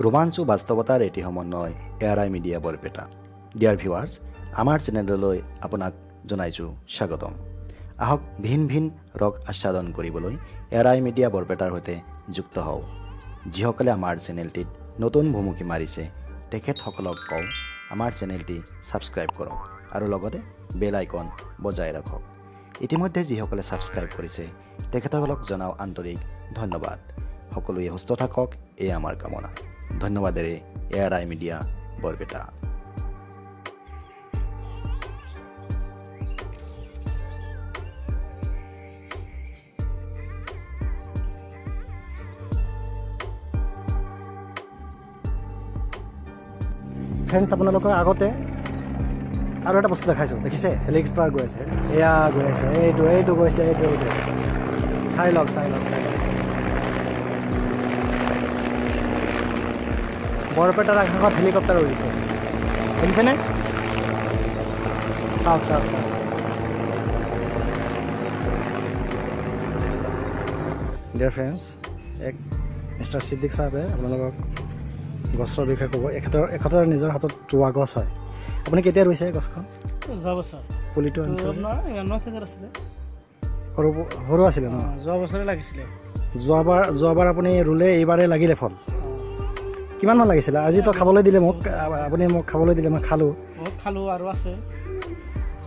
ৰোমাঞ্চো বাস্তৱতাৰ এটি সমন্বয় ARI media Barpeta. Dear viewers, আমাৰ চেনেললৈ আপোনাক জনাইছোঁ স্বাগতম। আহক ভিন ভিন ৰস আস্বাদন কৰিবলৈ এআৰআই মিডিয়া বৰপেটাৰ সৈতে যুক্ত হওঁ। যিসকলে আমাৰ চেনেলটিত নতুন ভুমুকি মাৰিছে, তেখেতসকলক কওঁ, আমাৰ চেনেলটি ছাবস্ক্ৰাইব কৰক আৰু লগতে বেল আইকন বজাই ৰাখক। ইতিমধ্যে যিসকলে ছাবস্ক্ৰাইব কৰিছে, তেখেতসকলক জনাওঁ আন্তৰিক ধন্যবাদ। সকলোৱে সুস্থ থাকক, এয়ে আমাৰ কামনা। ধন্যবাদেৰে এআৰআই মিডিয়া বৰপেটা। ফ্ৰেণ্ডছ, আপোনালোকৰ আগতে আৰু এটা বস্তু দেখাইছোঁ। দেখিছে, হেলিকপ্টাৰ গৈ আছে। এয়া গৈ আছে, এইটো এইটো গৈছে, এইটো এইটো। চাই লওক, চাই লওক, চাই লওক। বৰপেটাৰ আকাশত হেলিকপ্টাৰ উৰিছে, দেখিছেনে? চাওক, চাওক, চাওক। ডিয়াৰ ফ্ৰেণ্ডছ, এক মিষ্টাৰ ছিদ্দিক চাহাবে আপোনালোকক গছৰ বিষয়ে ক'ব। এখেতৰ নিজৰ হাতত ৰোৱা গছ হয়। আপুনি কেতিয়া ৰুইছে গছখন? যোৱা বছৰ। পুলিটো আনিছে যে? আপোনাৰ ইমান চাইজৰ আছিলে। সৰু সৰু আছিলে ন? যোৱা বছৰে লাগিছিলে। যোৱাবাৰ আপুনি ৰুলে, এইবাৰে লাগিলে ফল। কিমানমান লাগিছিলে? আজিতো খাবলৈ দিলে মোক, আপুনি মোক খাবলৈ দিলে, মই খালোঁ। বহুত খালোঁ, আৰু আছে।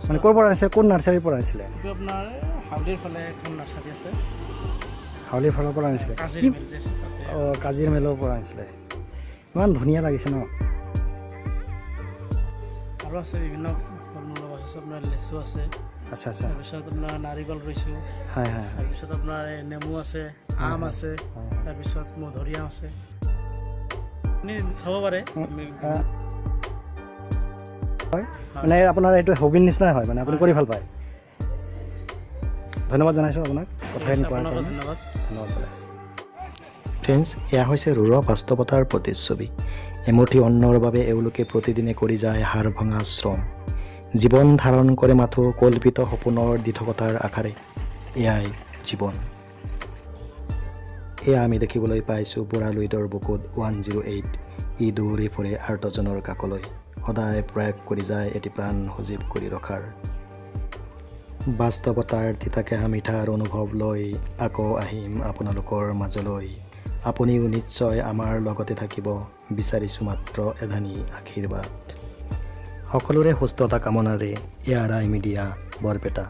মানে ক'ৰ পৰা আনিছে? কোন নাৰ্চাৰীৰ পৰা আনিছিলে? এইটো আপোনাৰ এই হাউলিৰ ফালে এখন নাৰ্চাৰী আছে। হাউলিৰ ফালৰ পৰা আনিছিলে? কাজিৰ মেল যে আছে তাতে। অঁ, কাজিৰ মেলৰ পৰা আনিছিলে। ইমান ধুনীয়া লাগিছে ন? আৰু আছে, বিভিন্ন ফল মূলৰ গছ আছে। আপোনাৰ লেচু আছে। আচ্ছা আচ্ছা তাৰপিছত আপোনাৰ নাৰিকল ৰুইছোঁ। হয় হয় হয় তাৰপিছত আপোনাৰ এই নেমু আছে, আম আছে, তাৰপিছত মধুৰিআম আছে। আপুনি চাব পাৰে। হয়, মানে আপোনাৰ এইটো হবিৰ নিচিনাই হয়, মানে আপুনি কৰি ভাল পায়। ধন্যবাদ জনাইছোঁ আপোনাক কথাখিনি কোৱাৰ আপোনাকো কাৰণে। ধন্যবাদ। ধন্যবাদ জনাইছোঁ। ফ্ৰেণ্ডছ, এয়া হৈছে ৰূঢ় বাস্তৱতাৰ প্ৰতিচ্ছবি। এমুঠি অন্নৰ বাবে এওঁলোকে প্ৰতিদিনে কৰি যায় হাড় ভঙা শ্ৰম। জীৱন ধাৰণ কৰে মাথো কল্পিত সপোনৰ দিঠকতাৰ আশাৰে। এয়াই জীৱন। এয়া আমি দেখিবলৈ পাইছোঁ বুঢ়া লুইতৰ বুকুত 108। ই দৌৰি ফুৰে আৰ্তজনৰ কাষলৈ, সদায় প্ৰয়াস কৰি যায় এটি প্ৰাণ সজীৱ কৰি ৰখাৰ। বাস্তৱতাৰ তিতাকেহা মিঠাৰ অনুভৱ লৈ আকৌ আহিম আপোনালোকৰ মাজলৈ। আপুনিও নিশ্চয় আমাৰ লগতে থাকিব। বিচাৰিছোঁ মাত্ৰ এধানি আশীৰ্বাদ। সকলোৰে সুস্থতা কামনাৰে এআৰআই মিডিয়া বৰপেটা।